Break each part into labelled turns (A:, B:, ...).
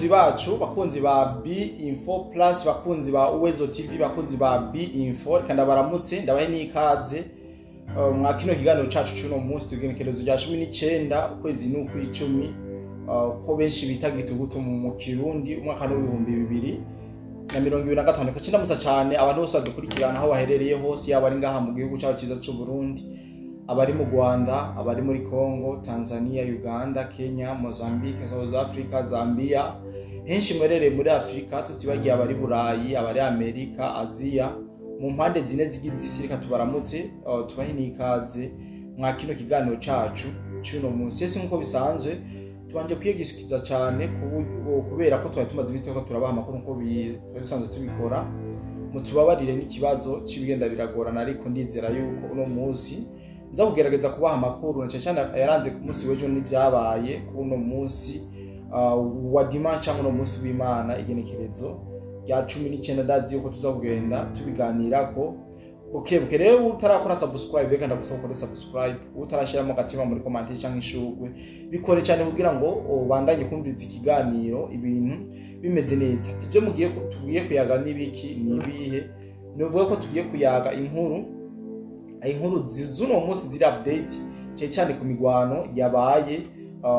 A: Bakunzi bacu, bakunzi ba B Info Plus, bakunzi ba Uwezo TV, bakunzi ba B Info, reka ndabaramutse, ndabahe n'ikaze mwa kino kiganiro cacu c'uno munsi. Tugenekerezo rya 19, ukwezi n'ukw'icumi, ko benshi bita gitugutu mu Kirundi, umwaka w'2025. Reka ndamutsa cane abantu bose badukurikirana aho baherereye hose, yaba ari ngaha mu gihugu cacu ciza c'u Burundi, abari mu Rwanda, abari muri Congo, Tanzania, Uganda, Kenya, Mozambique, South Africa, Zambia, henshi muherereye muri Afrika, tutibagiye abari Burayi, abari Amerika, Aziya, mu mpande zine zigize isi. Reka tubaramutse, tubahe n'ikaze mwa kino kiganiro cacu c'uno munsi. Ese nk'uko bisanzwe, tubanje kwiyegisikiza cane kubera ko twari tumaze ibiteko turabaha amakuru nk'uko twari dusanzwe tubikora. Mutubabarire n'ikibazo c'ibigenda biragorana, ariko ndizera yuko uno munsi nza kugerageza kubaha amakuru, na cane cane yaranze ku munsi w'ejo n'ivyabaye kuri uno munsi wa dimanche cyangwa uno munsi w'Imana, igenekerezo rya 19. Ndazi yuko tuza kugenda tubiganirako buke buke. Rero utarakora subscribe, reka ndagusaba ukore subscribe. Utarashiramo agatima muri comment cyangwa ishurwe, bikore cyane kugira ngo ubandanye kumviriza ikiganiro ibintu bimeze neza. Ati ibyo mugiye tugiye kuyaga n'ibiki, ni ibihe? Nuvuga ko tugiye kuyaga inkuru z'uno munsi ziri update, cyane cyane ku migwano yabaye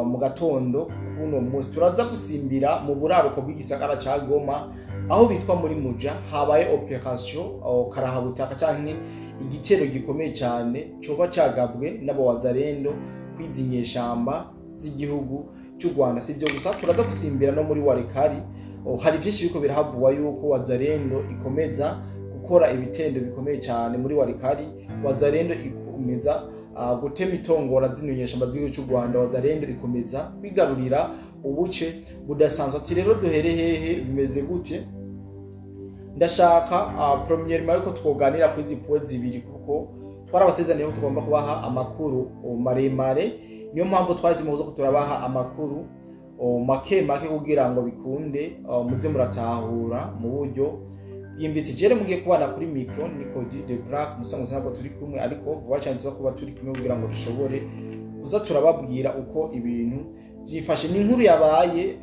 A: mu gatondo kuno munsi. Turaza gusimbira mu buraruko bw'igisagara ca Goma, aho bitwa muri Muja, habaye operation karahabutaka canke igitero gikomeye cyane coba cagabwe n'abawazarendo kwizi nyeshamba z'igihugu cy'u Rwanda. Si ibyo gusa, turaza gusimbira no muri Walikale. Hari byinshi biriko birahavugwa yuko Wazarendo ikomeza gukora ibitendo bikomeye cyane muri Walikale. Wazarendo ikomeza gutema itongora zino nyeshamba z'igihugu cy'u Rwanda. Wazarendo ikomeza kwigarurira ubuce budasanzwe. Ati rero duhere hehe, bimeze gute? Ndashaka premièrement yuko twoganira kuri izi points zibiri, kuko twarabasezeraniye ko tugomba kubaha amakuru maremare. Niyo mpamvu twazimo zo turabaha amakuru make make kugira ngo bikunde muze muratahura mu buryo bwimbitse. Jere mugiye kubana kuri micro ni Cody de Black musango, ntabwo turi kumwe, ariko vuba cyane tuza kuba turi kumwe kugira ngo dushobore kuza turababwira uko ibintu byifashe. Ni inkuru yabaye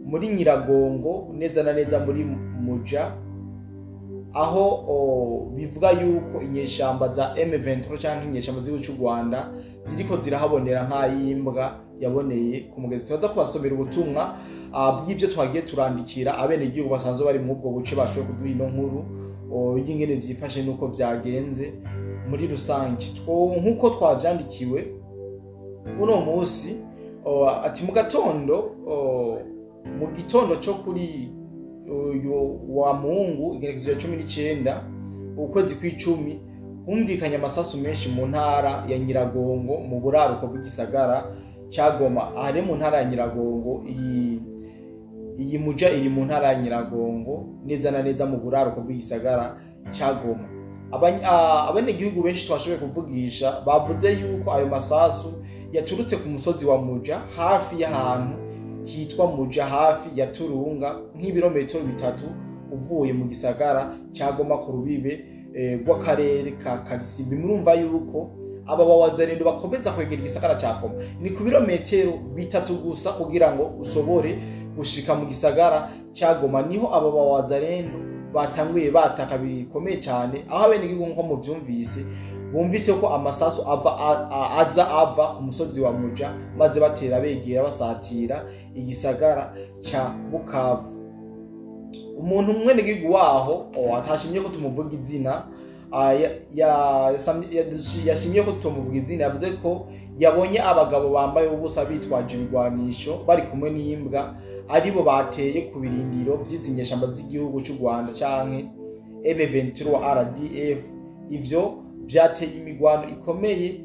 A: muri Nyiragongo, neza na neza muri Muja, aho bivuga yuko inyeshamba za M23 cyangwa inyeshamba z'igihugu cy'u Rwanda ziriko zirahabonera nk'ayimbwa yaboneye ku mugezi. Turaza kubasomera ubutumwa bw'ivyo twagiye turandikira abenegihugu basanzwe bari muri ubwo buce, bashoboye kuduha ino nkuru y'ingene vyifashe n'uko vyagenze muri rusange. Nk'uko twavyandikiwe uno munsi, ati mu gatondo, mu gitondo cyo kuri uyu wa Mungu, igenekerezo rya 19, ukwezi kw'icumi, humvikanye amasasu menshi mu ntara ya Nyiragongo, mu buraruko bw'igisagara ca Goma. Aha rero mu ntara ya Nyiragongo, iyi Muja iri mu ntara ya Nyiragongo, neza na neza mu buraruko bw'igisagara ca Goma. Abenegihugu benshi twashoboye kuvugisha bavuze yuko ayo masasu yaturutse ku musozi wa Muja, hafi y'ahantu hitwa Muja, hafi ya Turunga, nk'ibirometero 3 uvuye mu gisagara ca Goma, ku rubibe rw'akarere ka Karisimbi. Murumva yuko aba bawazarendo bakomeza kwegera igisagara ca Goma. Ni ku birometero 3 gusa kugira ngo ushobore gushika mu gisagara ca Goma. Niho aba bawazarendo batanguye bataka bikomeye cyane, aho abenegihugu, nko muvyumvise, bumvise ko amasasu ava aza ava ku musozi wa Muja, maze batera begera basatira igisagara ca Bukavu. Umuntu umwenegihugu waho atashimye ko tumuvuga izina, yashimye ko tumuvuga izina, yavuze ko yabonye abagabo bambaye ubusa bitwaje ibigwanisho bari kumwe n'imbwa, aribo bateye ku birindiro vy'izi nyeshamba z'igihugu cy'u Rwanda canke M23 RDF. Ivyo vyateye imigwano ikomeye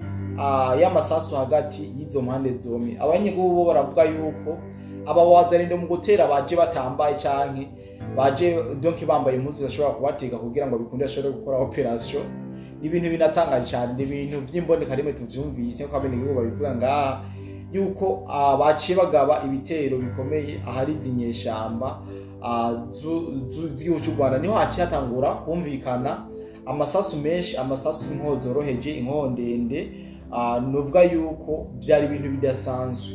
A: y'amasasu hagati y'izo mpande zombi. Abanyagihugu bo baravuga yuko aba wazarendo mu gutera baje batambaye canke baje donc bambaye impuzu zishobora kubatega kugira ngo bikunde bashobore gukora operation. Ni ibintu binatangaje cyane, ni ibintu vy'imboneka rimwe tuvyumvise ko abenegihugu babivuga ngaha yuko baciye bagaba ibitero bikomeye ahari izi nyeshamba z'igihugu cy'u Rwanda. Niho haciye hatangura kumvikana amasasu menshi, amasasu y'inkoho zoroheje, inkoho ndende. Nuvuga yuko vyari ibintu bidasanzwe.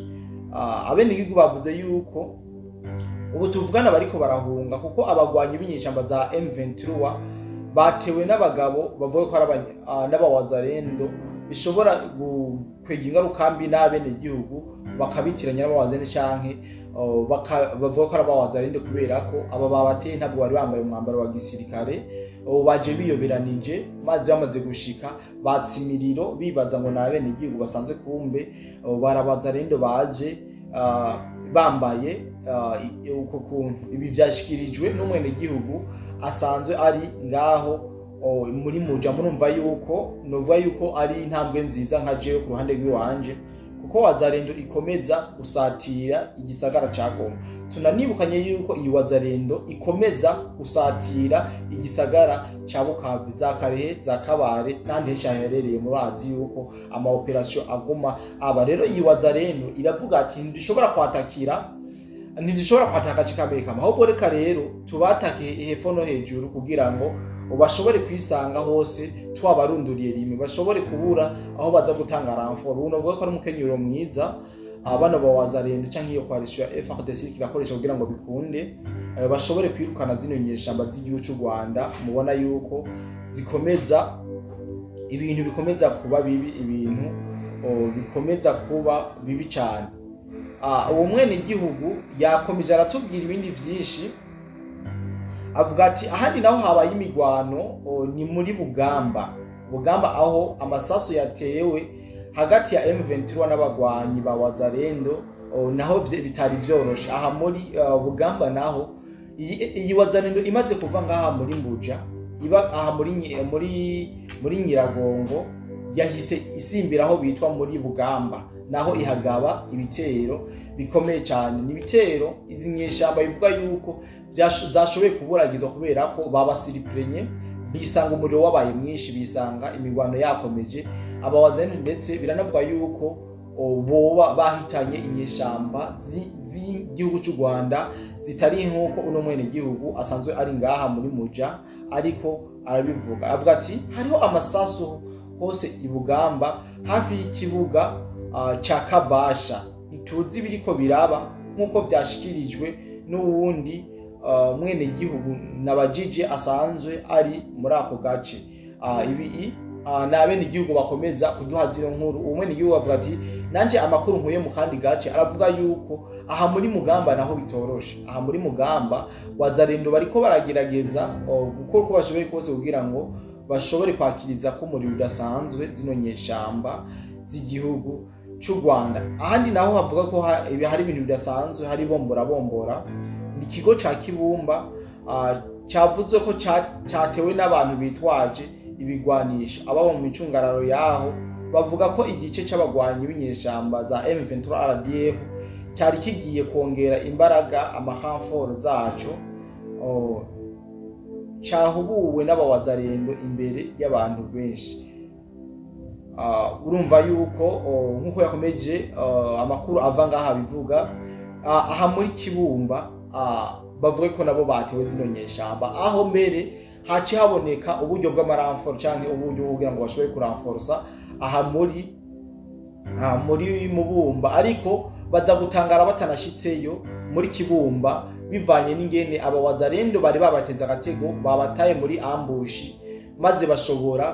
A: Abenegihugu bavuze yuko Ubu tuvugana bariko barahunga kuko abagwanyi b'inyeshamba za M23 batewe n'abagabo bavuga ko ari n'abawazarendo, bishobora kwega ingaruka mbi n'abenegihugu bakabitiranya n'abawazarendo canke bavuga ko ari abawazarendo kubera ko aba babateye ntabwo bari bambaye umwambaro wa gisirikare. Baje biyoberanije, maze bamaze gushika batsa imiriro bibaza ngo ni abenegihugu basanzwe, kumbe barabazarendo baje bambaye uko kuntu. Ibi vyashikirijwe n'umwenegihugu asanzwe ari ngaho muri Muja. Murumva yuko novuga yuko ari intambwe nziza nka jewe ku ruhande rw'iwanje, kuko Wazarendo ikomeza gusatira igisagara ca Goma. Tunanibukanye yuko iyi Wazarendo ikomeza gusatira igisagara ca Bukavu, za Karehe, za Kabare n'ahandi henshi haherereye. Murazi yuko ama operation aguma aba. Rero iyi Wazarendo iravuga ati ntidushobora kwatakira, ntidushobora kwataka Cikamekama, ahubwo reka rero tubatake hepfo no hejuru kugira ngo bashobore kwisanga hose twabarunduriye rimwe, bashobore kubura aho baza gutanga renfort. Ubu novuga ko ari umukenyuro mwiza abana ba Wazarendo canke iyo coalition ya FARDC iriko irakoresha kugira ngo bikunde bashobore kwirukana zino nyeshamba z'igihugu c'u Rwanda. Mubona yuko zikomeza, ibintu bikomeza kuba bibi, ibintu bikomeza kuba bibi cane. Uwo mwene gihugu yakomeje aratubwira ibindi vyinshi, avuga ati ahandi naho habaye imigwano ni muri Bugamba, aho amasasu yatewe hagati ya M23 n'abagwanyi ba Wazarendo. Naho bitari vyoroshe aha muri Bugamba. Naho iyi Wazarendo imaze kuva ngaha muri Mbuja, iba aha muri Nyiragongo, yahise isimbira aho bitwa muri Bugamba, naho ihagaba ibitero bikomeye cyane. Ni ibitero izi nyeshamba bivuga yuko zashoboye kuburagizwa kubera ko babasiripurenye, bisanga umuriro wabaye mwinshi, bisanga imigwano yakomeje abawazani, ndetse biranavuga yuko boba bahitanye inyeshamba z'igihugu cy'u Rwanda zitari, nk'uko uno mwene gihugu asanzwe ari ngaha muri Muja ariko arabivuga. Avuga ati hariho amasasu hose i Bugamba hafi y'ikibuga ca Kabasha, ntituzi biriko biraba, nk'uko vyashikirijwe n'uwundi mwene gihugu nabajije asanzwe ari muri ako gace. Ibi ni abenegihugu bakomeza kuduha zino nkuru. Uwo mwene gihugu avuga ati nanje amakuru nkuye mu kandi gace aravuga yuko aha muri Mugamba naho bitoroshe. Aha muri Mugamba Wazarendo bariko baragerageza gukora uko bashoboye kose kugira ngo bashobore kwakiriza ko umuriro udasanzwe zino nyeshamba z'igihugu c'u Rwanda. Ahandi naho havuga ko hari ibintu bidasanzwe, hari bombora bombora, ni ikigo ca Kibumba cavuzwe ko catewe n'abantu bitwaje ibigwanisho. Ababa mu micungararo yaho bavuga ko igice c'abagwanyi b'inyeshamba za M23 RDF cari kigiye kongera imbaraga amahamforo zaco, cahubuwe n'abawazarendo imbere y'abantu benshi. Urumva yuko nk'uko yakomeje amakuru ava ngaha bivuga, aha muri Kibumba bavuga ko nabo batewe zino nyeshamba, aho mbere haci haboneka uburyo bw'amaramforo canke uburyo kugira ngo bashobore kuramforosa aha muri Mubumba, ariko baza gutangara batanashitseyo muri Kibumba bivanye n'ingene aba Wazarendo bari babateze agatego, babataye muri ambushi, maze bashobora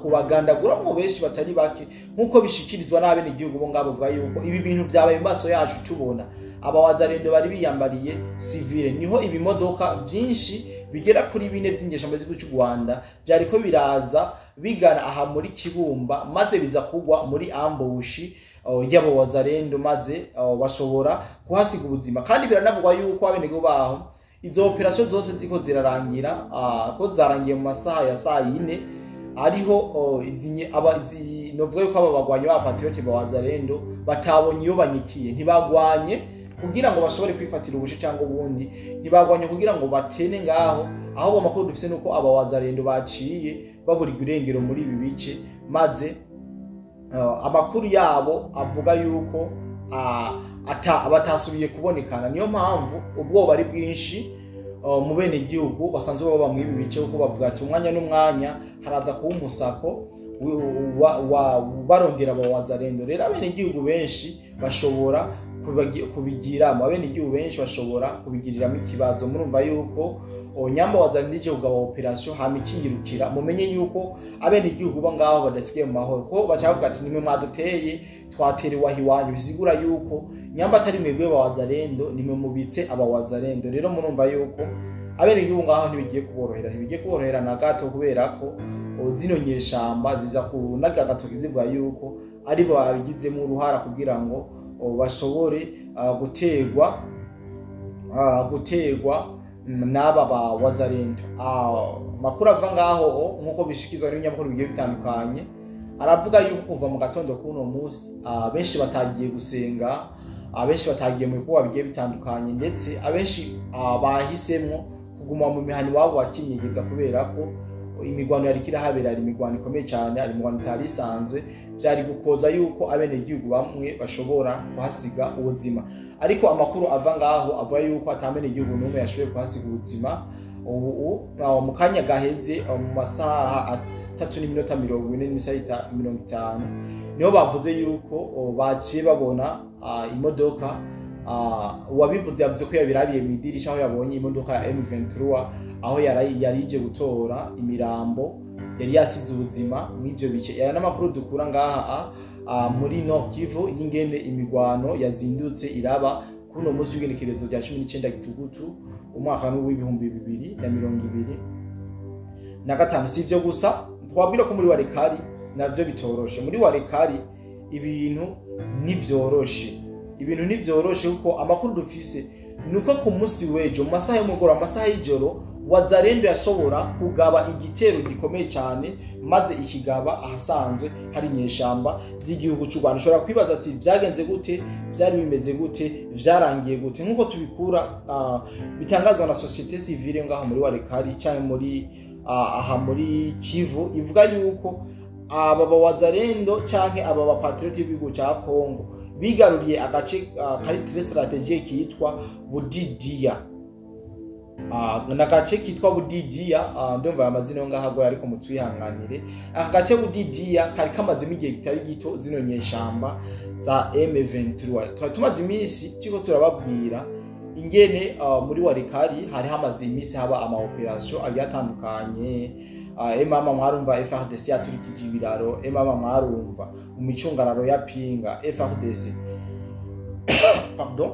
A: kubagandagura mu benshi batari bake, nk'uko bishikirizwa n'abenegihugu bo ngabo. Bavuga yuko ibi bintu vyabaye mu maso yacu tubona aba Wazarendo bari biyambariye civile, niho ibimodoka vyinshi bigera kuri bine vy'inyeshamba z'igihugu c'u Rwanda vyariko biraza bigana aha muri Kibumba, maze biza kugwa muri ambushi y'abo Wazarendo, maze bashobora kuhasiga ubuzima. Kandi biranavugwa yuko abenegihugu baho izo operation zose ziko zirarangira, ko zarangiye mu masaha ya saa yine, ariho novuga yuko aba bagwanyi ba patriote ba Wazarendo batabonye iyo banyikiye. Ntibagwanye kugira ngo bashobore kwifatira ubushe cyangwa ubundi, ntibagwanye kugira ngo batene ngaho, ahubwo amakuru dufise nuko aba Wazarendo baciye baburirwa irengero muri ibi bice, maze amakuru yabo avuga yuko batasubiye kubonekana. Niyo mpamvu ubwoba ari bwinshi mu bene gihugu basanzwe baba mu ibi bice, kuko bavuga ati umwanya n'umwanya haraza kuba umusako barondera aba Wazarendo. Rero abene gihugu benshi bashobora kubigiramo, abenegihugu benshi bashobora kubigiriramo ikibazo. Murumva yuko nyamba Wazalendo ije kugaba operation hama ikiyirukira, mumenye yuko abenegihugu bo ngaho badasigaye mu mahoro, ko baca bavuga ati nimwe mwaduteye, twaterewe aho iwanyu. Bisigura yuko nyamba atari mwebwe ba Wazalendo, nimwe mubitse aba Wazalendo. Rero murumva yuko abenegihugu ngaho ntibigiye kuborohera, ntibigiye kuborohera na gato, kubera ko zino nyeshamba ziza kunaga agatoki zivuga yuko aribo babigizemo uruhara kugira ngo bashobore gutegwa n'aba ba Wazalendo. Amakuru ava ngaho nk'uko bishikizwa n'ibinyamakuru bigiye bitandukanye, aravuga yuko kuva mu gatondo k'uno munsi abenshi batagiye gusenga, abenshi batagiye mu bikorwa bigiye bitandukanye, ndetse abenshi bahisemwo kuguma mu mihana iwabo bakinyegeza, kubera ko imigwano yariko irahabera ari imigwano ikomeye cyane, ari imigwano itari isanzwe. Vyari gukoza yuko abenegihugu bamwe bashobora kuhasiga ubuzima, ariko amakuru ava ngaho avuga yuko atamenegihugu n'umwe yashoboye kuhasiga ubuzima. Ubu mu kanya gaheze, mu masaha 3:40 n'iminota 50, niho bavuze yuko baciye babona imodoka. Uwabivuze yavuze ko yabirabiye mu idirisha aho yabonye imodoka ya M23, aho yari ije gutora imirambo yari yasize ubuzima mw'ivyo bice. Aya n'amakuru dukura ngaha muri Nord Kivu y'ingene imigwano yazindutse iraba kuno munsi w'igenekerezo rya 19 Gitugutu umwaka w'2025. Si ivyo gusa, twabwira ko muri Walikale navyo bitoroshe. Muri Walikale ibintu ntivyoroshe, ibintu ntivyoroshe, kuko amakuru dufise nuko ku munsi w'ejo mu masaha y'umugoroba, amasaha y'ijoro, Wazalendo yashobora kugaba igitero gikomeye cyane, maze ikigaba ahasanzwe hari inyeshamba z'igihugu cy'u Rwanda. Ushobora kwibaza ati vyagenze gute, vyari bimeze gute, vyarangiye gute? Nk'uko tubikura bitangazwa na société civile ngaho muri Walikale cyangwa muri aha muri Kivu, ivuga yuko aba ba Wazalendo canke aba ba patriote b'igihugu ca Congo bigaruriye agace kari très stratégique kitwa Budidia. Na gace kitwa Budidia, ndumva amazina yo ngaho agoye ariko mutwihanganire. Aka gace Budidia kari kamazemo igihe kitari gito zino nyeshamba za M23. Twari tumaze iminsi turiko turababwira ingene muri Walikale hari hamaze iminsi haba ama operation agiye atandukanye. Emama mwarumva FARDC yaturikije ibiraro, emama mwarumva mu micungararo ya Pinga FARDC pardon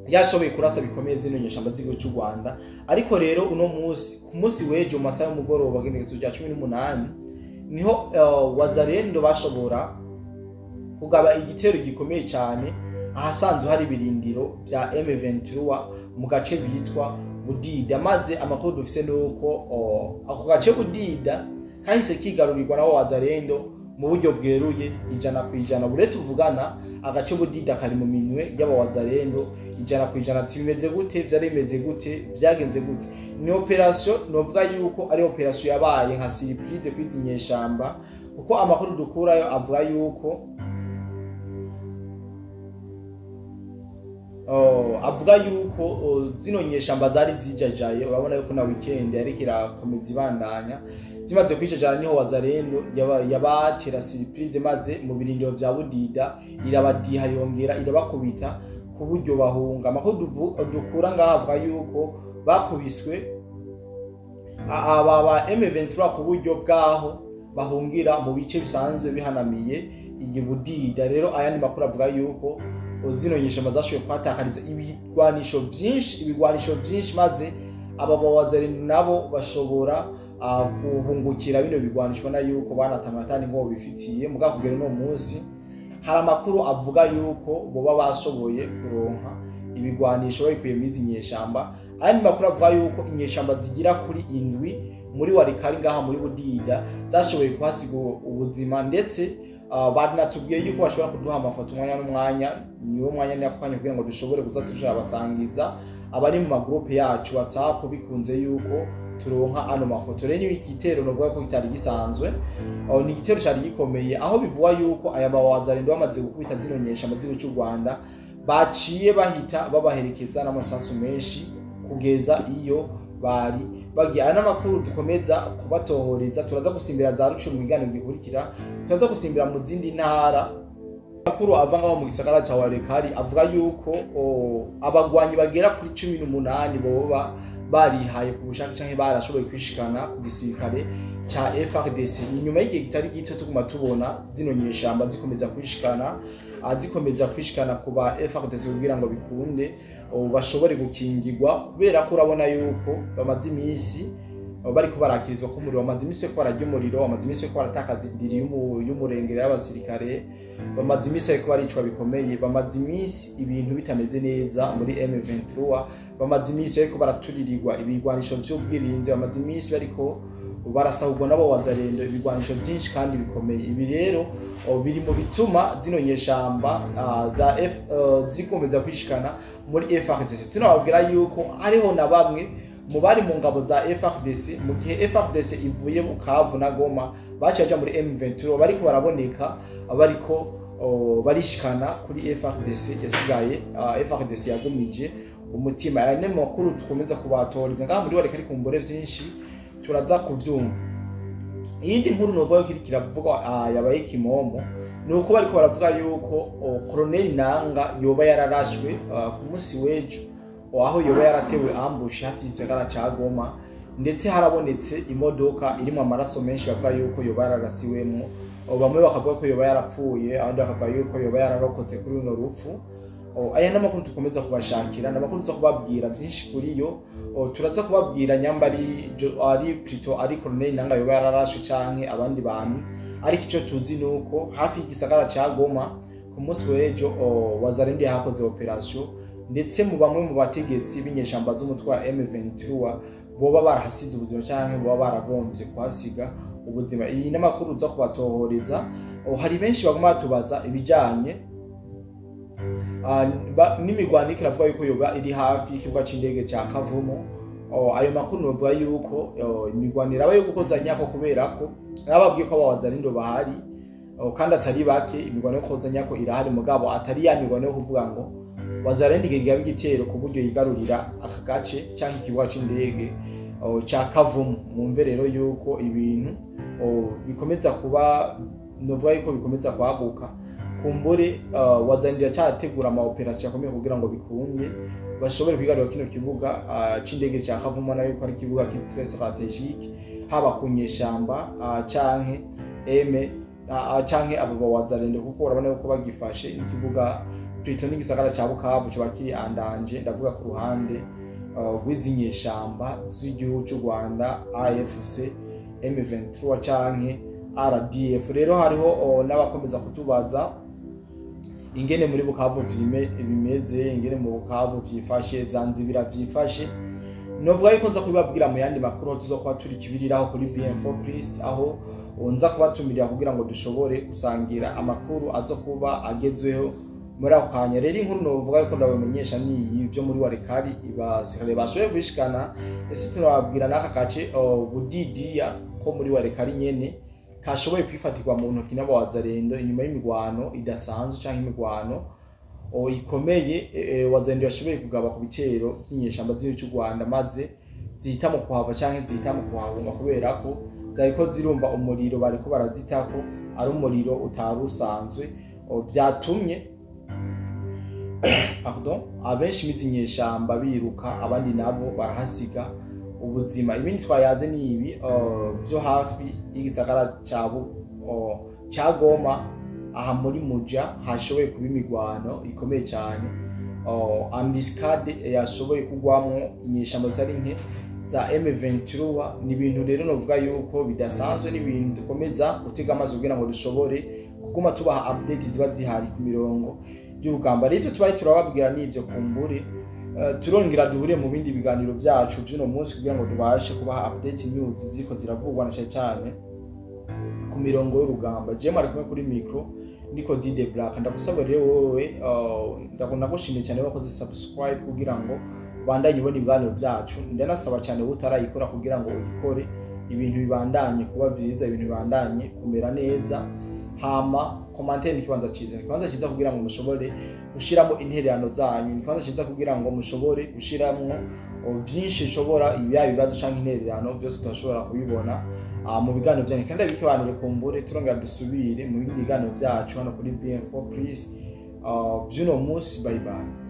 A: yashoboye kurasa bikomeye zino nyeshamba z'igihugu cy'u Rwanda. Ariko rero uno munsi, ku munsi w'ejo mu masaha y'umugoroba genekerezo rya 18, niho Wazalendo bashobora kugaba igitero gikomeye cyane ahasanzwe hari ibirindiro vya M23 mu gace bitwa Budida. Maze amakuru dufise nuko ako gace Budida kahise kigarurirwa nabo Wazalendo mu buryo bweruye 100%. Bure tuvugana agace Budida kari mu minwe y'aba Wazalendo 100%. Ati bimeze gute, vyari bimeze gute, vyagenze gute? Ni operation novuga yuko ari operation yabaye nka surprise kwizi nyeshamba, kuko amakuru dukurayo avuga yuko zino nyeshamba zari zijajaye. Urabona yuko na weekend yariko irakomeza ibandanya, zimaze kwijajara niho Wazalendo yabatera surprise, maze mu birindiro vya Budida irabadiha yongera irabakubita ku buryo bahunga. Amakuru dukura ngaha avuga yuko bakubiswe aba ba M23 ku buryo bwaho bahungira mu bice bisanzwe bihanamiye iyi Budida. Rero ayandi makuru avuga yuko zino nyeshamba zashoboye kuhatakariza ibigwanisho byinshi, maze aba Wazalendo nabo bashobora guhungukira bino bigwanisho na yuko banatamatani ngo bifitiye. Muga kugera no munsi hari amakuru avuga yuko boba bashoboye kuronka ibigwanisho babikuye muri izi nyeshamba. Ayandi makuru avuga yuko inyeshamba zigira kuri 7 muri Walikale ngaha muri Budida zashoboye kuhasiga ubuzima, ndetse banatubwiye yuko bashobora kuduha amafoto umwanya n'umwanya, niwo mwanya n'akanya kugira ngo dushobore kuza tujabasangiza abari mu magroupe yacu WhatsApp, bikunze yuko turonka ano mafoto. Rero ni igitero novuga ko kitari gisanzwe, ni igitero cyari gikomeye, aho bivugwa yuko aya Wazalendo bamaze gukubita zino nyeshamba z'igihugu cy'u Rwanda baciye bahita babaherekeza n'amasasu menshi kugeza iyo bari bagiye. Aya n'amakuru dukomeza kubatohoreza, turaza gusimbira za Rucu mu biganiro gikurikira, turaza gusimbira mu zindi ntara Makuru ava ngaho mu gisagara ca Walikale avuga yuko abagwanyi bagera kuri 18 boba barihaye ku bushake canke barashoboye kwishikana ku gisirikare ca FARDC. Inyuma y'igihe kitari gito tuguma tubona zino nyeshamba zikomeza kwishikana ku ba FARDC kugira ngo bikunde bashobore gukingirwa, kubera ko urabona yuko bamaze iminsi bariko barakirizwa ko umuriro, bamaze iminsi bariko bararya umuriro, bamaze iminsi bariko baratakaza indiri y'umurengera y'abasirikare, bamaze iminsi bariko baricwa bikomeye, bamaze iminsi ibintu bitameze neza muri M23, bamaze iminsi bariko baraturirirwa ibigwanisho vy'ubwirinzi, bamaze iminsi bariko barasahurwa n'abo wazalendo ibigwanisho byinshi kandi bikomeye. Ibi rero biri mu bituma zino nyeshamba za F zikomeza kwishikana muri FARDC. Tunababwira yuko hariho na bamwe mu bari mu ngabo za FARDC, mu gihe FARDC ivuye Bukavu na Goma, baciye baja muri M23, bariko baraboneka bariko barishikana kuri FARDC yasigaye, FARDC yagumije umutima. Aya ni makuru dukomeza kubatoreza ngaha muri Walikale, kumbure vyinshi turaza kuvyumva. Iyindi nkuru novuga ko iriko kiravugwa, yabaye kimomo, ni uko bariko baravuga yuko Colonel Nanga yoba yararashwe ku munsi w'ejo, aho yoba yaratewe ambush hafi y'igisagara ca Goma, ndetse harabonetse imodoka irimwo amaraso menshi bavuga yuko yoba yararasiwemwo. Bamwe bakavuga ko yoba yarapfuye, abandi bakavuga yuko yoba yararokotse kuri runo rupfu. Aya ni amakuru dukomeza kubashakira, ni amakuru tuza kubabwira byinshi kuri yo. Turaza kubabwira nyamba ari plutôt ari Colonel Nanga yoba yararashwe canke abandi bantu, ariko ico tuzi ni uko hafi y'igisagara ca Goma ku munsi w'ejo Wazalendo yahakoze operation, ndetse mu bamwe mu bategetsi b'inyeshamba z'umutwe wa M23 boba barahasize ubuzima canke boba baragombye kuhasiga ubuzima. Iyi ni amakuru uza kubatohoreza. Hari benshi baguma batubaza ibijanye n'imirwano iriko iravuga yuko yoba iri hafi y'ikibuga c'indege ca Kavumu. Ayo makuru novuga yuko imirwano iraba yo gukozanyako, kubera ko nababwiye ko abawazalendo bahari kandi atari bake. Imirwano yo gukozanyako irahari, mugabo atari ya mirwano yo kuvuga ngo Wazalendo igaba igitero ku buryo yigarurira aka gace canke ikibuga c'indege ca Kavumu. Mwumve rero yuko ibintu bikomeza kuba, novuga yuko bikomeza kwaguka. Kumbure Wazalendo iracategura ama operation akomeye kugira ngo bikunde bashobore kwigarurira kino kibuga c'indege ca Kavumu, nayo yuko ari ikibuga kiri très stratégique, haba ku nyeshamba canke M canke abo bawazalendo, kuko urabona yuko bagifashe ikibuga, plutôt n'igisagara ca Bukavu coba kiri en danger. Ndavuga ku ruhande rw'izi nyeshamba z'igihugu c'u Rwanda, AFC M23 canke RDF. Rero hariho n'abakomeza kutubaza ingene muri Bukavu bimeze, ingene mu Bukavu vyifashe, Zanzibira vyifashe. Novuga yuko nza kubibabwira mu yandi makuru, aho tuzokuba turi kibiriraho kuri BM4 Plus, aho nza kubatumirira kugira ngo dushobore gusangira amakuru azo kuba agezweho muri ako kanya. Rero inkuru novuga yuko ndabamenyesha ni iyi byo muri Walikale, ibasirikare bashoboye kubishikana. Ese turababwira n'aka gace Budidiya ko muri Walikale nyene kashoboye kwifatirwa mu ntoki n'abawazalendo inyuma y'imigwano idasanzwe canke imigwano ikomeye Wazalendo yashoboye kugaba ku bitero by'inyeshamba z'igihugu cy'u Rwanda, maze zihita mu kuhava canke zihita mu kuhahunga, kubera ko zariko zirumva umuriro bariko barazitako ari umuriro utari usanzwe. Vyatumye, pardon, abenshi mizi nyeshamba biruka, abandi nabo barahasiga ubuzima. Ibindi twayaze ni ibi vyo hafi y'igisagara ca Goma, aha muri Muja hashoboye kuba imigwano ikomeye cyane, embuscade yashoboye kugwamwo inyeshamba zari nke za M23. Ni ibintu rero novuga yuko bidasanzwe, ni ibintu dukomeza gutega amaso kugira ngo dushobore kuguma tubaha update ziba zihari ku mirongo y'urugamba. Rero ivyo tubaye turababwira n'ivyo, kumbure turongera duhure mu bindi biganiro vyacu vy'uno munsi kugira ngo tubashe kubaha update news ziriko ziravugwa na cyane cyane ku mirongo y'urugamba. Jewe mwari kumwe kuri micro niko Dide Black. Ndagusaba rero wowe, ndakunda gushimiye cyane wakoze subscribe kugira ngo ubandanye ubona ibiganiro vyacu. Ndanasaba cyane wowe utarayikora kugira ngo uyikore, ibintu bibandanye kuba vyiza, ibintu bibandanye kumera neza. Hama Commentaire ni ikibanza cyiza kugira ngo mushobore gushiramo intererano zanyu, ni ikibanza cyiza kugira ngo mushobore gushiramwo byinshi bishobora yaba ibibazo canke intererano, byose turashobora kubibona mu biganiro byanyu. Kandi abikibanire kumbure turongera dusubire mu bindi biganiro byacu hano kuri BM4 Plus vy'uno munsi. Bye bye.